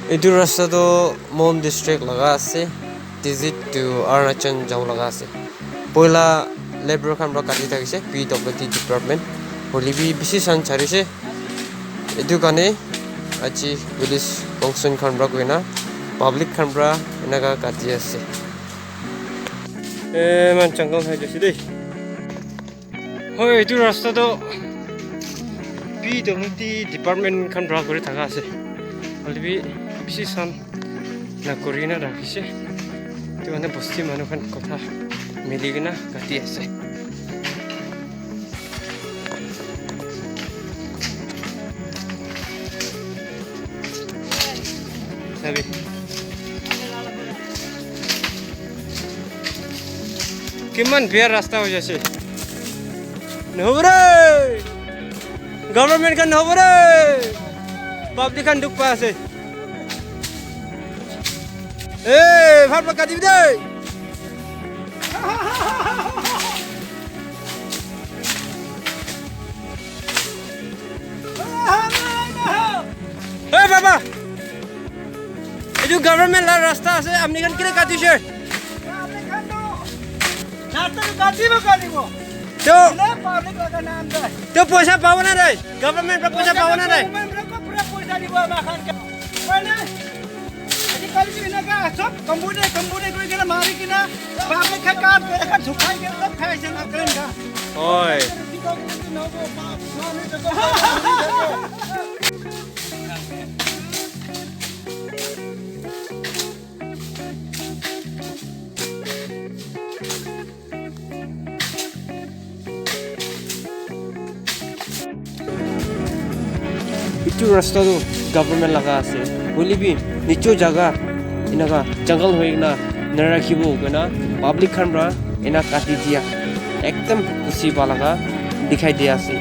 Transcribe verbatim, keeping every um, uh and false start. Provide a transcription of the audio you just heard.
Etu rasta toh Mon district laga ase, Tizit to Arunachal jabo laga ase. Poila labour khan para kati thakishe, P W D department. Hoile bi bishi san charishe. Etu karne aji police concern khan para koina public khan para enaka kati ase. Eh, man jungle hai jaise dei. Hoi, etu rasta toh P W D department khan para kuri thaka ase. Hoile bi bishi san na kuri na rakhishe. Etu karne bosti manu khan kotha mili kena kati ase. Sabi. Kiman biya rasta hoi jaise. Nohobo re! Government khan nohobo re! Public khan dukh pai ase. Hey, bhal para kati de. Hey, baba! Etu government la rasta ase, apni khan kile katishe? Rasta tu katibo, katibo. To, to poisa pabo na nai? Government para poisa pabo na nai? Government para pura poisa dibo amar khan ke. Hoi na? Ajikali tu enaka sob computer, computer koi kena mari kena, public ka kaam koi kena dhukai kena sob khai ase na khan ka. Hoi. Etu rasta tu government laga ase, hoile bi nijo jaga enaka jungle hoi kena narakhibo koina public khan para ena kati dia ekdam khushi pa laga dikhai dia ase.